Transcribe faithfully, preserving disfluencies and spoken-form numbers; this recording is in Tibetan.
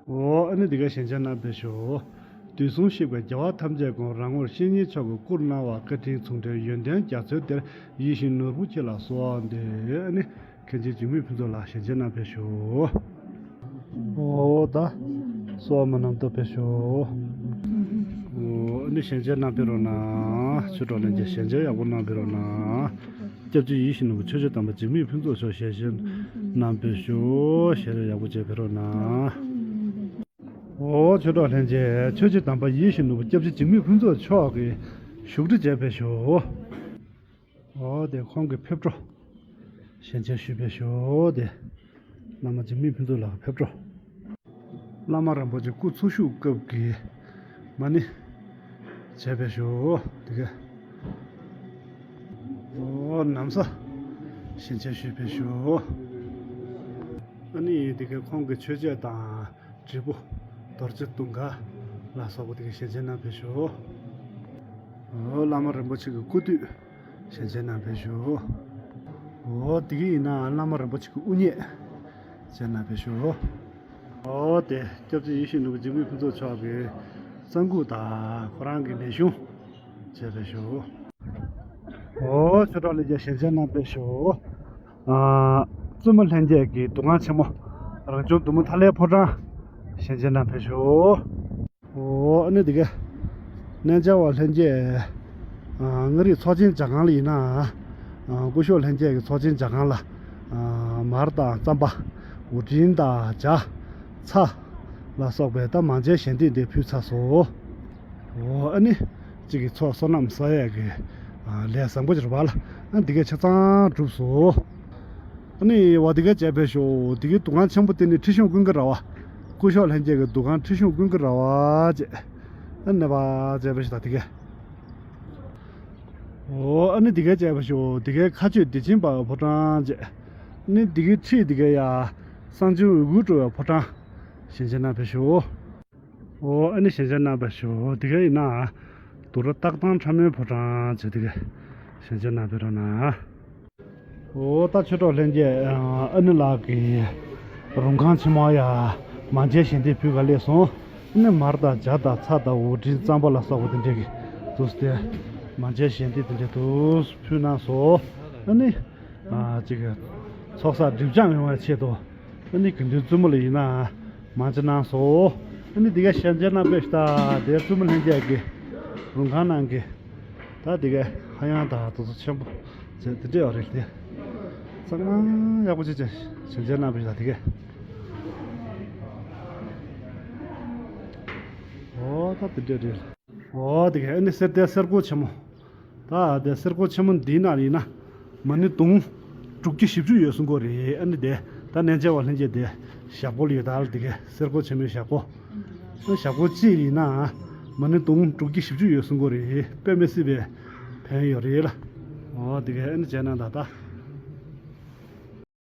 འོ། ཨ་ནི་འདི་ག་ཞལ་མཇལ་གནང་བའི་ཞུ། དུས་གསུམ་གཤེགས་པའི་རྒྱལ་བ་ཐམས་ཅད་ཀུན། རང་ངོར་བཤེས་གཉེན་མཆོག་གི་སྐུར་སྣང་བ། བཀའ་དྲིན་མཚུངས་བྲལ་ཡོན་ཏན་རྒྱ་མཚོའི་གཏེར། ཡིད་བཞིན་ནོར་བུ་ཁྱེད་ལ་གསོལ་བ་འདེབས། ཨ་ནི་མཁན་ཆེན་འཇིགས་མེད་ཕུན་ཚོགས་ལ་ཞལ་མཇལ་གནང་བའི་ཞུ། འོ་ད། གསོལ་བ་མ་ནམ་ཐོབ་པའི་ཞུ། འོ། ཨ་ནི་ཞལ་མཇལ་གནང་ཕེབས་རོགས་གནང་། ཆོས་གྲོགས་ལྷན་རྒྱས་ཞལ་མཇལ་ཡག་པོ་གནང་ཕེབས་རོགས་གནང་། སྐྱབས་རྗེ་ཡིད་བཞིན་ནོར་བུ་ཆོས་རྗེ་དམ་པ་འཇིགས་མེད་ཕུན་ཚོགས་མཆོག་ཞལ་བཞེས་གནང་བའི་ཞུ། ཞལ་རས་ཡག་པོ་མཇལ་ཕེབས་རོགས་གནང་། འོ། ཆོས་གྲོགས་ལྷན་རྒྱས། ཆོས་རྗེ་དམ་པ་ཡིད་བཞིན་ནོར་བུ་སྐྱབས་རྗེ་འཇིགས་མེད་ཕུན་ཚོགས་མཆོག་གི་བཞུགས་ཁྲི་མཇལ་ཕེབས་ཞུ། འོ། དེ་ཁོང་གི་ཕེབས་འགྲོ་ཞལ་མཇལ་ཞུས་པའི་ཞུ། དེ་བླ་མ་འཇིགས་མེད་ཕུན་ཚོགས་ལགས་ཀྱི་ཕེབས་འགྲོ། བླ་མ་རིན་པོ་ཆེ་སྐུ་འཚོ་བཞུགས་སྐབས་ཀྱི་མ་ཎི་མཇལ་ཕེབས་ཞུ། དེ་ག། འོ། ན་བཟའ་ཞལ་མཇལ་ཞུས་ཕེབས་ཞུ། ཨ་ནི་དེ་ག་ཁོང་གི་མཆོད་ཆས་དང་དྲིལ་བུ། རྡོ་རྗེ་དུང་དཀར་ལ་སོགས་པ་དེ་ག་ཞལ་མཇལ་གནང་ཕེབས་ཞུ། འོ། བླ་མ་རིན་པོ་ཆེ་གི་སྐུ་དུས་ཞལ་མཇལ་གནང་ཕེབས་ཞུ། འོ། དེ་ག་ཡིན་ན་བླ་མ་རིན་པོ་ཆེ་གི་དབུ་བརྙེས་མཇལ་གནང་ཕེབས་ཞུ། འོ། དེ་སྐྱབས་རྗེ་ཡིད་བཞིན་ནོར་བུ་འཇིགས་མེད་ཕུན་ཚོགས་མཆོག་གི་གསང་ཁུག་དང་ཁོ་རང་གི་ལས་གཞུང་མཇལ་ཕེབས་ཞུ། འོ། ཆོས་གྲོགས་ལྷན་རྒྱས་ཞལ་མཇལ་གནང་ཕེབས་ཞུ། ཨ། བཙུན་མོ་ལྷན་རྒྱས་ཀྱི་འདུ་ཁང་ཆེན་མོ། རང་བྱུང་འདུ་མ་ཐར་ལེའི་ཕོ་བྲང་ཞལ་མཇལ་གནང་ཕེབས་ཞུ། འོ། ཨ་ནི་དེ་ག་གནས་མཇལ་བ་ལྷན་རྒྱས། ཨ། མངའ་རིས་ཚོགས་ཆེན་མཇལ་ཁང་ལ་ཡིན་ན། ཨ། སྐུ་ཞབས་ལྷན་རྒྱས་ཀྱི་ཚོགས་ཆེན་མཇལ་ཁང་ལ། ཨ། མར་དང་རྩམ་པ། འོ། འབྲིང་དང་ཇ། ཚྭ་ལ་སོགས་པའི་ད་མང་ཇའི་ཞལ་འདེབས་འདི་ཕུལ་ཚར་སོང་། འོ། ཨ་ནི་གཅིག་གི་ཚོགས་བསོད་ནམས་བསགས་ཡས་ཀྱི། ཨ། ལས་བཟང་པོ་ཅིག་རེད་པ་ལགས། ཨ། འདི་ག་ཆ་ཚང་གྲུབ་སོང་། ཨ་ནི་བ་འདི་ག་མཇལ་ཕེབས་ཞུ། འདི་གའི་འདུ་ཁང་ཆེན་པོ་དེ་ནི་ཁྲི་གཞུང་ཀུན་དགའ་ར་བ། སྐུ་ཞབས་ལྷན་རྒྱས་ཀྱི་འདུ་ཁང་ཁྲི་གཞུང་ཀུན་དགའ་ར་བ་བཅས། ཨ་ནི་བ་མཇལ་ཕེབས་ཞུ་ད་འདི་ག། འོ། ཨ་ནི་འདི་ག་མཇལ་ཕེབས་ཞུ། འདི་གའི་མཁའ་སྤྱོད་བདེ་ཆེན་དཔལ་བའི་ཕོ་བྲང་བཅས། ཨ་ནི་འདི་གའི་ཁྲི་འདི་ག་ཡ། གསང་ཆེན་འོད་སྐུར་སྤྲོ་བའི་ཕོ་བྲང་ཞལ་མཇལ་གནང་ཕེབས་ཞུ། འོ། ཨ་ནི་ཞལ་མཇལ་གནང་ཕེབས་ཞུ། འདི་ག་ཡིན་ན། དུ་རུ་སྟག་ཐང་ཁྲ་མོའི་ཕོ་བྲང་བཅས་འདི་ག་ཞལ་མཇལ་གནང་ཕེབས་རོགས་གནང་། འོ། ད་ཆོས་གྲོགས་ལྷན་རྒྱས། ཨ་ནི་ལགས་ཀྱི་རུང་ཁང་ཆེན་མོ་ཡ། མང་ཇའི་ཞལ་འདེབས་ཕུལ་ག་སླེབས་སོང་། ཨ་ནི་མར་དང་ཇ་དང་ཚྭ་དང་འོ། འབྲིང་རྩམ་པ་ལ་སོགས་པ་དེ་འདྲས་ཀྱི་འདུག་སྟེ། མང་ཇའི་ཞལ་འདེབས་དེ་འདྲས་འདུག་ཕུལ་གནང་སོང་། ཨ་ནི། ཨ། གཅིག་གི་ཚོགས་བསགས་སྒྲིབ་སྦྱང་ཡོང་བའི་ཆེད་དུ། ཨ་ནི་དགེ་འདུན་བཙུན་མོ་ལ་ཡིན་ན་མང་ཇ་གནང་སོང་། ཨ་ནི་འདི་ག་ཞལ་མཇལ་གནང་ཕེབས་ཤག་དེ་བཙུན་མོ་ལྷན་རྒྱས་ཀྱི་རུང་ཁང་ནང་གི། ད་འདི་ག་ཧ་ཡང་དང་དུ་ཚོ་ཆེན་པོ་བྱས་དེ་འདྲས་ཡོད་རེད་དེ། གཙང་མ་ཡག་པོ་བྱས་བྱས་ཞལ་མཇལ་གནང་ཕེབས་ཤག་འདི་ག། འོ། ད་འདི་འདྲས་རེད། འོ། དེ་ག་ཨ་ནི་གསེར་རྟའི་གསེར་སྒོ་ཆེན་མོ། ད་དེ་གསེར་སྒོ་ཆེན་མོ་འདིའི་ནང་ཡིན་ན་མ་ཎི་དུང་དྲུག་བརྒྱ་བཞི་བཅུ་ཡོད་གསུང་གི་ཡོད་རེད། ཨ་ནི་དེ་ད་གནས་མཇལ་བ་ལྷན་རྒྱས་དེ་ཞབས་སྒོ་ལ་ཡོད་ད་ལ། དེ་ག་གསེར་སྒོ་ཆེན་མོའི་ཞབས་སྒོ། ཨ། ཞབས་སྒོ་གཅིག་ཡིན་ན་མ་ཎི་དུང་དྲུག་བརྒྱ་བཞི་བཅུ་ཡོད་གསུང་གི་རེད། དཔེ་མི་སྲིད་པའི་ཕན་ཡོད་རེད་ལ། འོ། དེ་ག་ཨ་ནི་མཇལ་གནང་ད་ད།